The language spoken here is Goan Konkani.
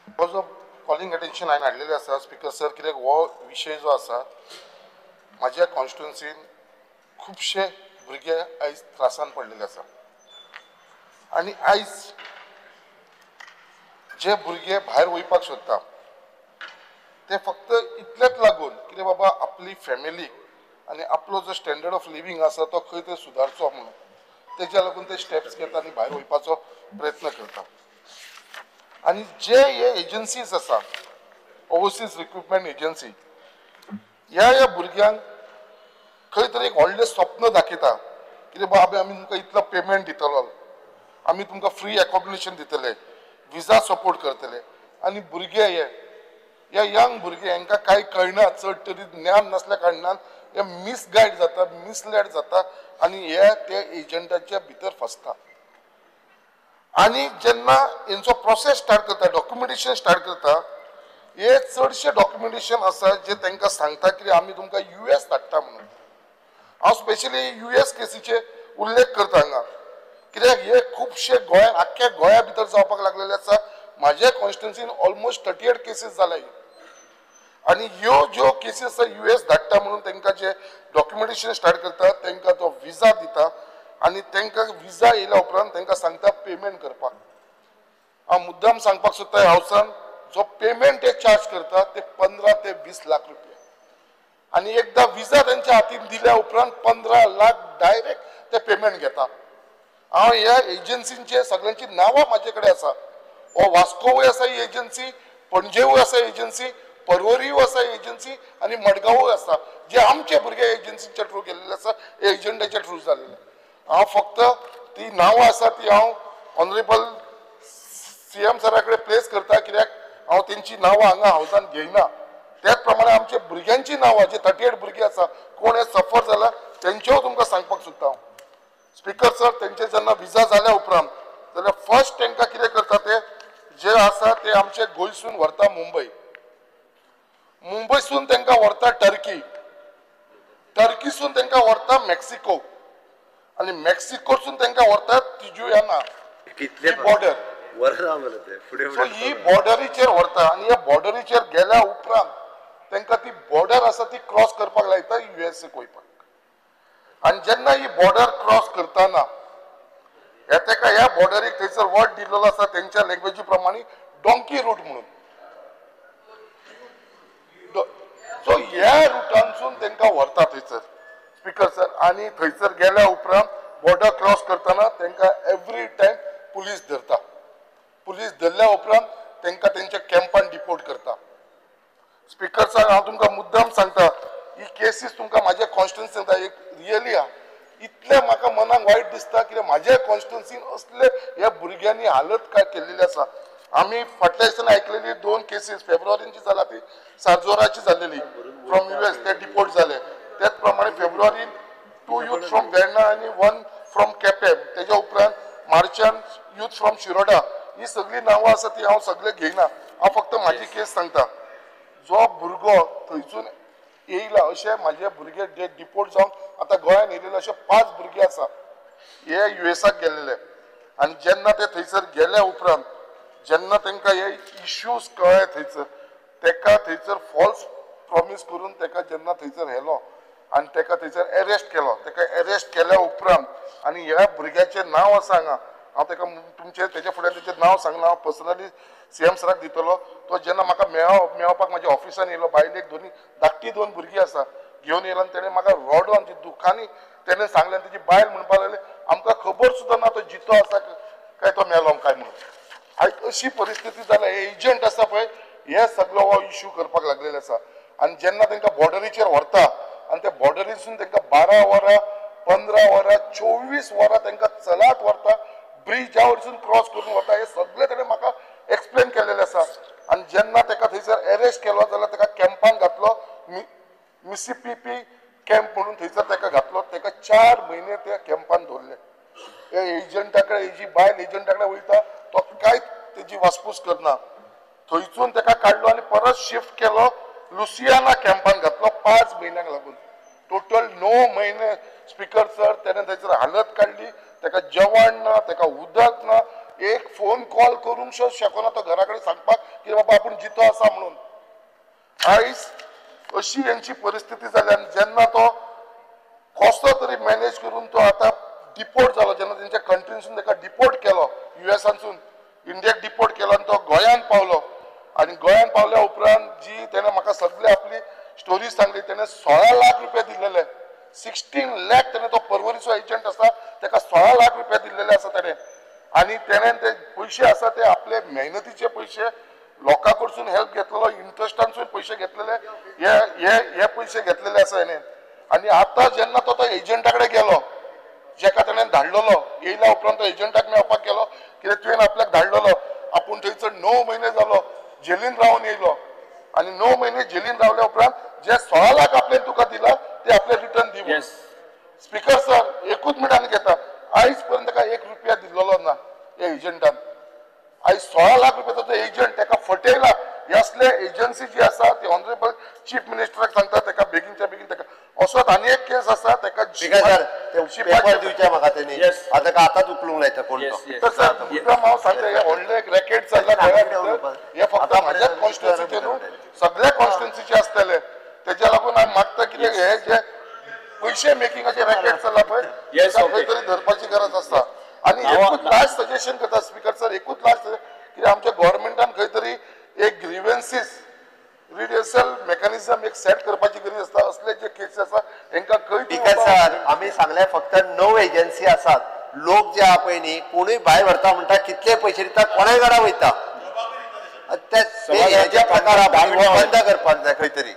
हो जो कॉलिंग अटेन्शन हांवें हाडलेलें आसा स्पिकर सर, कित्याक हो विशय जो आसा म्हाज्या कॉन्स्टिट्युन्सीन खुबशे भुरगे आयज त्रासान पडलेले आसा आनी आयज जे भुरगे भायर वयपाक सोदता ते फक्त इतलेच लागून कितें बाबा आपली फॅमिली आनी आपलो जो स्टँडर्ड ऑफ लिवींग आसा तो खंय तरी सुदारचो म्हणून तेज्या लागून ते स्टेप्स घेता आनी भायर वयपाचो प्रयत्न करता. आनी जे हे एजन्सीज आसा ओवरसीज रिक्रुटमेंट एजन्सी ह्या ह्या भुरग्यांक खंय तरी एक व्हडलें स्वप्न दाखयता कितें बाबा आमी तुमकां इतलो पेमेंट दितलो, आमी तुमकां फ्री एकोमोडेशन दितले, विजा सपोर्ट करतले. आनी भुरगे हे ह्या यंग भुरगे हांकां कांय कळना, चड तरी ज्ञान नासल्या कारणान हे मिसगायड जाता, मिसलेड जाता आनी हे त्या एजंटाच्या भितर फसता. आनी जेन्ना हेंचो प्रोसेस स्टार्ट करता, डॉक्युमेंटेशन स्टार्ट करता, हे चडशे डॉक्युमेंटेशन आसा जे तांकां सांगता की आमी तुमकां US धाडटा म्हणून. हांव स्पेशली US केसीचे उल्लेख करता हांगा, कित्याक हे खुबशे गोंयांत आख्ख्या गोंया भितर जावपाक लागलेले आसा. म्हाज्या कॉन्स्टिट्युन्सीन ऑलमोस्ट 38 केसीस जाल्या. आनी ह्यो ज्यो केसीस आसा US धाडटा म्हणून तांकां जे डॉक्युमेंटेशन स्टार्ट करता तांकां तो विजा दिता आनी तांकां विजा येयल्या उपरांत तांकां सांगता पेमेंट करपाक. हांव मुद्दाम सांगपाक सोदता हावसान जो पेमेंट ते चार्ज करता ते 15 ते 20 लाख रुपया आनी एकदां विजा तेंच्या हातीन दिल्या उपरांत 15 लाख डायरेक्ट ते पेमेंट घेता. हांव ह्या एजन्सींचे सगळ्यांची नांवां म्हाजे कडेन आसा. हो वास्कोवूय आसा ही एजन्सी, पणजेवूय आसा एजन्सी, पर्वरीय आसा एजन्सी आनी मडगांवूय आसा, जे आमचे भुरगे एजन्सीच्या थ्रू गेल्ले आसा, एजंटाच्या थ्रू जाल्ले. हांव फक्त ती नांवां आसा ती हांव ऑनरेबल CM सरा कडेन प्लेस करता, कित्याक हांव तेंची नांवां हांगा हावसान घेयना. त्याच प्रमाणे आमच्या भुरग्यांची नांवां जे 38 भुरगीं आसा कोण हे सफर जाला तेंच्योय तुमकां सांगपाक सोदता हांव. स्पिकर सर, तेंचे जेन्ना विजा जाल्या उपरांत जाल्यार फर्स्ट तांकां कितें करता ते जे आसा ते आमचे गोंयसून व्हरता मुंबय, मुंबयसून तांकां व्हरता टर्की, टर्कीसून तांकां व्हरता मेक्सिको आनी मेक्सिकोसून तांकां व्हरता तिजुयाना बॉर्डर. सो ही बॉर्डरीचेर व्हरता आनी ह्या बॉर्डरीचेर गेल्या उपरांत तांकां ती बॉर्डर आसा ती क्रॉस करपाक लायता USA वयपाक. आनी जेन्ना ही बॉर्डर क्रॉस करतना ह्या ताका ह्या बॉर्डरीक थंयसर वर्ड दिल्लो आसा तेंच्या लँग्वेजी प्रमाणे डोंकी रूट म्हणून. सो ह्या रुटांसून तांकां व्हरता थंयसर स्पिकर सर. आनी थंयसर गेल्या उपरांत बॉर्डर क्रॉस करतना तांकां एवरी टायम पुलीस धरता. पुलीस धरल्या उपरांत तांकां तेंच्या कॅम्पान डिपोर्ट करता. स्पिकर सर, हांव तुमकां मुद्दाम सांगता ही केसीस तुमकां म्हाज्या कॉन्स्टिट्युन्सीन एक रियली आहा. इतलें म्हाका मनाक वायट दिसता कित्याक म्हाज्या कॉन्स्टिट्युन्सीन असले ह्या भुरग्यांनी हालत काय केल्लेली आसा. आमी फाटल्या दिसांनी आयकलेली 2 केसीस फेब्रुवारीची जाला ती सारजोराची जाल्लेली फ्रॉम US ते डिपोर्ट जाले. त्याच प्रमाणे फेब्रुवारीन 2 यूथ फ्रॉम वेर्णा आनी 1 फ्रॉम केपें, तेज्या उपरांत मार्चान यूथ फ्रॉम शिरोडा. ही सगळीं नांवां आसा ती हांव सगळें घेयना, हांव फक्त म्हाजी केस सांगता. जो भुरगो थंयसून येयला अशे म्हाजे भुरगे जे डिपोर्ट जावन आतां गोंयान येयलेले अशे 5 भुरगे आसा हे USAक गेल्लेले. आनी जेन्ना ते थंयसर गेल्या उपरांत जेन्ना तांकां हे इश्यूज कळ्ळे थंयसर ताका थंयसर फॉल्स प्रॉमीस करून ताका जेन्ना थंयसर व्हेलो आनी ताका थंयसर एरेस्ट केलो. ताका एरेस्ट केल्या उपरांत आनी ह्या भुरग्याचें नांव आसा हांगा, हांव ताका तुमचें तेज्या फुड्यान तेचें नांव सांगना, हांव पर्सनली CM सराक दितलो. तो जेन्ना म्हाका मेळपाक म्हाज्या ऑफिसान येयलो, बायलेक दोनी धाकटी 2 भुरगीं आसा घेवन येयलो आनी तेणें म्हाका रडोन दुख्खांनी तेणें सांगलें. आनी तेजी बायल म्हणपाक लागली आमकां खबर सुद्दां ना तो जितो आसा काय तो मेलो काय म्हणून. आयज अशी परिस्थिती जाल्या. हे एजंट आसा पळय हे सगळो हो इश्यू करपाक लागलेले आसा. आनी जेन्ना तांकां बॉर्डरीचेर व्हरता आनी त्या बॉर्डरीसून तांकां 12 वरां, 15 वरां, 24 वरां तांकां चलात व्हरता, ब्रिजा वयरसून क्रॉस करून वता. हे सगळें ताणें म्हाका एक्सप्लेन केल्लेलें आसा. आनी जेन्ना ताका थंयसर एरेस्ट केलो जाल्यार ताका कॅम्पान घातलो, मिसिसिपी कॅम्प म्हणून थंयसर ताका घातलो. ताका 4 म्हयने त्या कॅम्पान दवरले. हे एजंटा कडेन हेजी बायल एजंटा कडेन वयता तो कांयच तेजी वासपूस करना. थंयसून ताका काडलो आनी परत शिफ्ट केलो लुसियाना कॅम्पान घातलो 5 म्हयन्यांक लागून. टोटल 9 म्हयने स्पिकर सर तेणें थंयसर हालत काडली. ताका जेवण ना, ताका उदक ना, एक फोन कॉल करूंक शकना तो घरा कडेन सांगपाक की बाबा आपूण जितो आसा म्हणून. आयज अशी यांची परिस्थिती जाली आनी जेन्ना तो कसो तरी मॅनेज करून तो आतां डिपोर्ट जालो, जेन्ना तेंच्या कंट्रीनसून ताका डिपोर्ट केलो, युएसानसून इंडियाक डिपोर्ट केलो आनी तो गोंयांत पावलो. आनी गोंयांत पावल्या उपरांत जी तेणें म्हाका सगळी आपली स्टोरी सांगली, तेणें 16 लाख रुपया दिल्लेले, 16 लाख तेणें, तो पर्वरीचो एजंट आसा ताका 16 लाख रुपया दिल्लेले आसा तेणें. आनी तेणें ते पयशे आसा ते आपले मेहनतीचे पयशे, लोकां कडसून हेल्प घेतलेलो, इंट्रस्टानसून पयशे घेतलेले, हे हे हे पयशे घेतलेले आसा हेणें. आनी आतां जेन्ना तो एजंटा कडेन गेलो, जेका तेणें धाडलेलो, येयल्या उपरांत तो एजंटाक मेळपाक गेलो, कित्याक तुवें आपल्याक धाडलेलो, आपूण थंयसर 9 म्हयने जालो जेलीन रावन येयलो आनी 9 म्हयने जेलीन रावल्या उपरांत जे 16 लाख आपल्यान तुका दिला ते आपले रिटर्न दी. स्पीकर सर एकूच मिनट आनी घेता, आयज पर्यंत ताका 1 रुपया दिल्लो ना हे एजंटान. आयज 16 लाख रुपयाचो तो एजंट ताका फटयला. हे असले एजन्सी जी आसा ती ऑनरेबल चीफ मिनिस्टराक सांगता ताका बेगीनच्या बेगीन ताका असोच आनी एक केस आसा ताका दिवचे म्हाका तेणी आतां आतांच उखलूंक लायता कोण तो. सर हांव सांगता हे व्हडलें एक रॅकेट चल्ला गोंया, हे फक्त म्हाज्याच कॉन्स्टिट्युन्सीचे न्हू, सगळ्या कॉन्स्टिट्युन्सीचे आसतले. तेज्या लागून हांव मागता कितें हे जे पयशे मेकिंगाचे रॅकेट चल्ला पळय खंय तरी धरपाची गरज आसा. आनी एकूच लास्ट सजेशन करता स्पीकर सर, एकूच लास्ट कितें आमच्या गव्हर्मेंटान खंय तरी एक ग्रीवेन्सीस रिड्रेसल मेकॅनिझम एक सेट करपाची गरज आसता. असले जे केसी आसा हेंकां खंय स्पीकर सर आमी सांगले फक्त 9 एजन्सी आसात. लोक जे आहा पळय न्ही कोणूय भायर व्हरता म्हणटा कितले पयशे दिता, कोणाय घरा वयता, ते प्रकार बंद करपाक जाय खंय तरी.